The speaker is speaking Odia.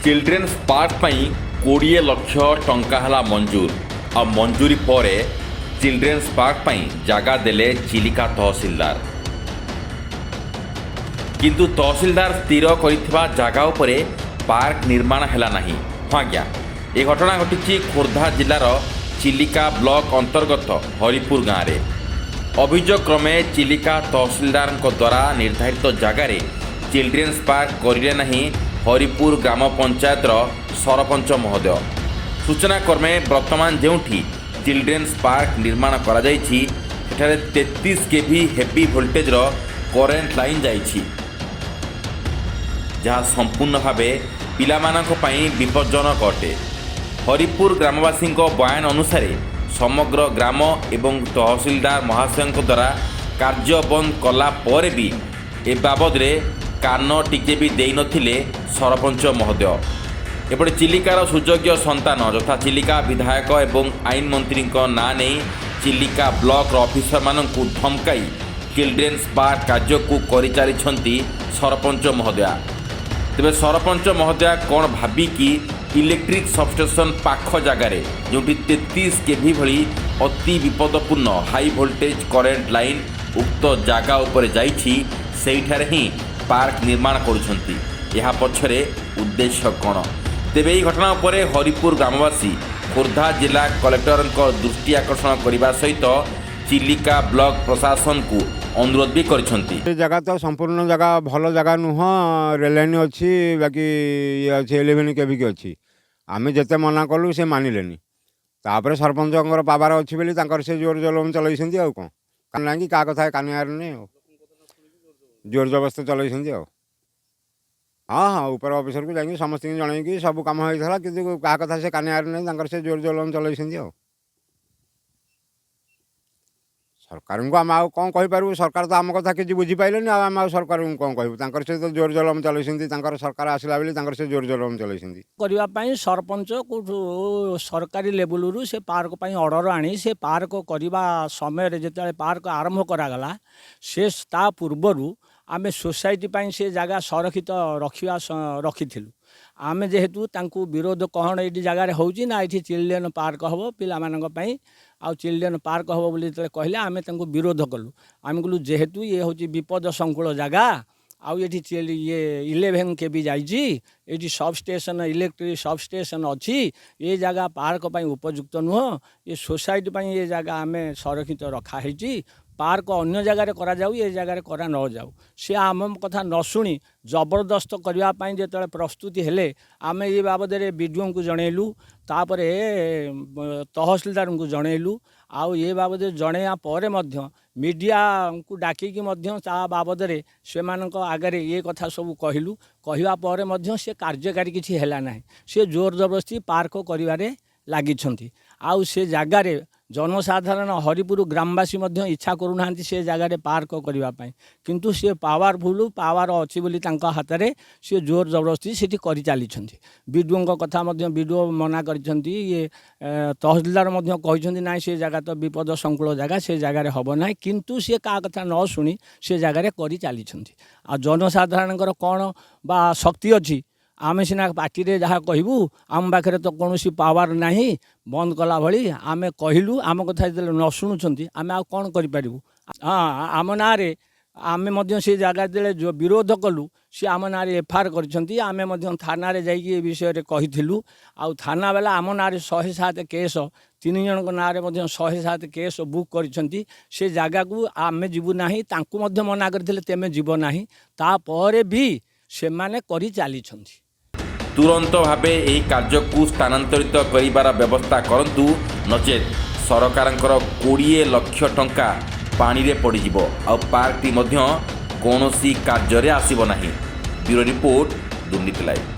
ଚିଲଡ୍ରେନ୍ସ ପାର୍କ ପାଇଁ 20 ଲକ୍ଷ ଟଙ୍କା ହେଲା ମଞ୍ଜୁର। ଆଉ ମଞ୍ଜୁରୀ ପରେ ଚିଲଡ୍ରେନ୍ସ ପାର୍କ ପାଇଁ ଜାଗା ଦେଲେ ଚିଲିକା ତହସିଲଦାର। କିନ୍ତୁ ତହସିଲଦାର ସ୍ଥିର କରିଥିବା ଜାଗା ଉପରେ ପାର୍କ ନିର୍ମାଣ ହେଲା ନାହିଁ। ହଁ ଆଜ୍ଞା, ଏ ଘଟଣା ଘଟିଛି ଖୋର୍ଦ୍ଧା ଜିଲ୍ଲାର ଚିଲିକା ବ୍ଲକ ଅନ୍ତର୍ଗତ ହରିପୁର ଗାଁରେ। ଅଭିଯୋଗ କ୍ରମେ ଚିଲିକା ତହସିଲଦାରଙ୍କ ଦ୍ୱାରା ନିର୍ଦ୍ଧାରିତ ଜାଗାରେ ଚିଲଡ୍ରେନ୍ସ ପାର୍କ କରିଲେ ନାହିଁ ହରିପୁର ଗ୍ରାମ ପଞ୍ଚାୟତର ସରପଞ୍ଚ ମହୋଦୟ। ସୂଚନା କ୍ରମେ, ବର୍ତ୍ତମାନ ଯେଉଁଠି ଚିଲଡ୍ରେନ୍ସ ପାର୍କ ନିର୍ମାଣ କରାଯାଇଛି, ସେଠାରେ 33 କେଭି ହେଭି ଭୋଲ୍ଟେଜର କରେଣ୍ଟ ଲାଇନ୍ ଯାଇଛି, ଯାହା ସମ୍ପୂର୍ଣ୍ଣ ଭାବେ ପିଲାମାନଙ୍କ ପାଇଁ ବିପଜ୍ଜନକ ଅଟେ। ହରିପୁର ଗ୍ରାମବାସୀଙ୍କ ବୟାନ ଅନୁସାରେ, ସମଗ୍ର ଗ୍ରାମ ଏବଂ ତହସିଲଦାର ମହାଶୟଙ୍କ ଦ୍ୱାରା କାର୍ଯ୍ୟ ବନ୍ଦ କଲା ପରେ ବି ଏ ବାବଦରେ କାନ ଟିକେ ବି ଦେଇନଥିଲେ ସରପଞ୍ଚ ମହୋଦୟ। ଏପଟେ ଚିଲିକାର ସୁଯୋଗ୍ୟ ସନ୍ତାନ ଯଥା ଚିଲିକା ବିଧାୟକ ଏବଂ ଆଇନ ମନ୍ତ୍ରୀଙ୍କ ନାଁ ନେଇ ଚିଲିକା ବ୍ଲକର ଅଫିସରମାନଙ୍କୁ ଧମକାଇ ଚିଲଡ୍ରେନ୍ସ ପାର୍କ କାର୍ଯ୍ୟକୁ କରିଚାଲିଛନ୍ତି ସରପଞ୍ଚ ମହୋଦୟା। ତେବେ ସରପଞ୍ଚ ମହୋଦୟା କ'ଣ ଭାବିକି ଇଲେକ୍ଟ୍ରିକ୍ ସବଷ୍ଟେସନ ପାଖ ଜାଗାରେ, ଯେଉଁଠି 33 କେଭି ଭଳି ଅତି ବିପଦପୂର୍ଣ୍ଣ ହାଇ ଭୋଲ୍ଟେଜ୍ କରେଣ୍ଟ ଲାଇନ୍ ଉକ୍ତ ଜାଗା ଉପରେ ଯାଇଛି, ସେଇଠାରେ ହିଁ ପାର୍କ ନିର୍ମାଣ କରୁଛନ୍ତି? ଏହା ପଛରେ ଉଦ୍ଦେଶ୍ୟ କ'ଣ? ତେବେ ଏହି ଘଟଣା ଉପରେ ହରିପୁର ଗ୍ରାମବାସୀ ଖୋର୍ଦ୍ଧା ଜିଲ୍ଲା କଲେକ୍ଟରଙ୍କ ଦୃଷ୍ଟି ଆକର୍ଷଣ କରିବା ସହିତ ଚିଲିକା ବ୍ଲକ ପ୍ରଶାସନକୁ ଅନୁରୋଧ ବି କରିଛନ୍ତି। ସେ ଜାଗା ତ ସମ୍ପୂର୍ଣ୍ଣ ଜାଗା ଭଲ ଜାଗା ନୁହଁ। ରେଲ୍ ଲାଇନ୍ ଅଛି, ବାକି ଇଏ ଅଛି, 11 କେଭିକି ଅଛି। ଆମେ ଯେତେ ମନା କଲୁ, ସେ ମାନିଲେନି। ତାପରେ ସରପଞ୍ଚଙ୍କର ପାୱାର ଅଛି ବୋଲି ତାଙ୍କର ସେ ଜୋର ଜଲମ ଚଲେଇଛନ୍ତି। ଆଉ କ'ଣ ନାହିଁ କି କାହା କଥା କାନିବାର ନାହିଁ, ଆଉ ଜୋର ଜବରଦସ୍ତ ଚଲେଇଛନ୍ତି। ଆଉ ହଁ, ଉପର ଅଫିସରକୁ ଯାଇକି ସମସ୍ତଙ୍କୁ ଜଣେଇକି ସବୁ କାମ ହେଇଥିଲା, କିନ୍ତୁ କାହା କଥା ସେ କାନିବାର ନାହିଁ। ତାଙ୍କର ସେ ଜୋର ଜଲମ ଚଲେଇଛନ୍ତି। ଆଉ ସରକାରଙ୍କୁ ଆମେ ଆଉ କ'ଣ କହିପାରିବୁ? ସରକାର ତ ଆମ କଥା କିଛି ବୁଝିପାରିଲେନି, ଆଉ ଆମେ ଆଉ ସରକାରଙ୍କୁ କ'ଣ କହିବୁ? ତାଙ୍କର ସେ ତ ଜୋର ଜଲମ ଚଲେଇଛନ୍ତି। ତାଙ୍କର ସରକାର ଆସିଲା ବୋଲି ତାଙ୍କର ସେ ଜୋର ଜଲମ ଚଲେଇଛନ୍ତି। କରିବା ପାଇଁ ସରପଞ୍ଚ କେଉଁଠୁ ସରକାରୀ ଲେବୁଲରୁ ସେ ପାର୍କ ପାଇଁ ଅର୍ଡ଼ର ଆଣି ସେ ପାର୍କ କରିବା ସମୟରେ, ଯେତେବେଳେ ପାର୍କ ଆରମ୍ଭ କରାଗଲା, ସେ ତା ପୂର୍ବରୁ ଆମେ ସୋସାଇଟି ପାଇଁ ସେ ଜାଗା ସଂରକ୍ଷିତ ରଖିଥିଲୁ। ଆମେ ଯେହେତୁ ତାଙ୍କୁ ବିରୋଧ, କ'ଣ ଏଇଠି ଜାଗାରେ ହେଉଛି ନା, ଏଇଠି ଚିଲଡ୍ରେନ୍ ପାର୍କ ହେବ ପିଲାମାନଙ୍କ ପାଇଁ। ଆଉ ଚିଲଡ୍ରେନ୍ ପାର୍କ ହେବ ବୋଲି ଯେତେବେଳେ କହିଲେ, ଆମେ ତାଙ୍କୁ ବିରୋଧ କଲୁ। ଆମେ କହିଲୁ, ଯେହେତୁ ଇଏ ହେଉଛି ବିପଦ ସଂକୁଳ ଜାଗା, ଆଉ ଏଠି ଇଏ 11 କେଭି ଯାଇଛି, ଏଇଠି ସବ୍ ଷ୍ଟେସନ୍, ଇଲେକ୍ଟ୍ରିକ୍ ସବ୍ ଷ୍ଟେସନ୍ ଅଛି, ଏ ଜାଗା ପାର୍କ ପାଇଁ ଉପଯୁକ୍ତ ନୁହଁ। ଏ ସୋସାଇଟି ପାଇଁ ଏ ଜାଗା ଆମେ ସଂରକ୍ଷିତ ରଖାହେଇଛି। ପାର୍କ ଅନ୍ୟ ଜାଗାରେ କରାଯାଉ, ଏ ଜାଗାରେ କରା ନଯାଉ। ସେ ଆମ କଥା ନ ଶୁଣି ଜବରଦସ୍ତ କରିବା ପାଇଁ ଯେତେବେଳେ ପ୍ରସ୍ତୁତି ହେଲେ, ଆମେ ଏ ବାବଦରେ ବିଡ଼ିଓଙ୍କୁ ଜଣେଇଲୁ, ତାପରେ ତହସିଲଦାରଙ୍କୁ ଜଣେଇଲୁ। ଆଉ ଏ ବାବଦରେ ଜଣେଇବା ପରେ ମଧ୍ୟ ମିଡ଼ିଆଙ୍କୁ ଡାକିକି ମଧ୍ୟ ତା ବାବଦରେ ସେମାନଙ୍କ ଆଗରେ ଏ କଥା ସବୁ କହିଲୁ। କହିବା ପରେ ମଧ୍ୟ ସେ କାର୍ଯ୍ୟକାରୀ କିଛି ହେଲା ନାହିଁ। ସେ ଜୋର ଜବରଦସ୍ତି ପାର୍କ କରିବାରେ ଲାଗିଛନ୍ତି। ଆଉ ସେ ଜାଗାରେ ଜନସାଧାରଣ, ହରିପୁର ଗ୍ରାମବାସୀ ମଧ୍ୟ ଇଚ୍ଛା କରୁନାହାନ୍ତି ସେ ଜାଗାରେ ପାର୍କ କରିବା ପାଇଁ। କିନ୍ତୁ ସେ ପାୱାରଫୁଲ୍, ପାୱାର ଅଛି ବୋଲି ତାଙ୍କ ହାତରେ ସେ ଜୋର ଜବରଦସ୍ତି ସେଠି କରିଚାଲିଛନ୍ତି। ବିଡ଼ିଓଙ୍କ କଥା ମଧ୍ୟ, ବିଡ଼ିଓ ମନା କରିଛନ୍ତି। ଇଏ ତହସିଲଦାର ମଧ୍ୟ କହିଛନ୍ତି, ନାଇଁ, ସେ ଜାଗା ତ ବିପଦ ସଂକୁଳ ଜାଗା, ସେ ଜାଗାରେ ହେବ ନାହିଁ। କିନ୍ତୁ ସିଏ କାହା କଥା ନ ଶୁଣି ସେ ଜାଗାରେ କରି ଚାଲିଛନ୍ତି। ଆଉ ଜନସାଧାରଣଙ୍କର କ'ଣ ବା ଶକ୍ତି ଅଛି? ଆମେ ସିନା ପାଟିରେ ଯାହା କହିବୁ, ଆମ ପାଖରେ ତ କୌଣସି ପାୱାର ନାହିଁ ବନ୍ଦ କଲା ଭଳି। ଆମେ କହିଲୁ, ଆମ କଥା ଯେତେବେଳେ ନ ଶୁଣୁଛନ୍ତି, ଆମେ ଆଉ କ'ଣ କରିପାରିବୁ? ହଁ, ଆମ ନାଁରେ, ଆମେ ମଧ୍ୟ ସେ ଜାଗା ଯେତେବେଳେ ବିରୋଧ କଲୁ, ସିଏ ଆମ ନାଁରେ ଏଫଆଇଆର କରିଛନ୍ତି। ଆମେ ମଧ୍ୟ ଥାନାରେ ଯାଇକି ଏ ବିଷୟରେ କହିଥିଲୁ। ଆଉ ଥାନା ବାଲା ଆମ ନାଁରେ 107 କେସ୍, ତିନି ଜଣଙ୍କ ନାଁରେ ମଧ୍ୟ 107 କେସ୍ ବୁକ୍ କରିଛନ୍ତି। ସେ ଜାଗାକୁ ଆମେ ଯିବୁ ନାହିଁ, ତାଙ୍କୁ ମଧ୍ୟ ମନା କରିଥିଲେ, ତେମେ ଯିବ ନାହିଁ। ତାପରେ ବି ସେମାନେ କରି ଚାଲିଛନ୍ତି। ତୁରନ୍ତ ଭାବେ ଏହି କାର୍ଯ୍ୟକୁ ସ୍ଥାନାନ୍ତରିତ କରିବାର ବ୍ୟବସ୍ଥା କରନ୍ତୁ, ନଚେତ୍ ସରକାରଙ୍କର 20 ଲକ୍ଷ ଟଙ୍କା ପାଣିରେ ପଡ଼ିଯିବ ଆଉ ପାର୍କଟି ମଧ୍ୟ କୌଣସି କାର୍ଯ୍ୟରେ ଆସିବ ନାହିଁ। ବ୍ୟୁରୋ ରିପୋର୍ଟ, ଦୁର୍ନୀତି ଲାଇଭ୍।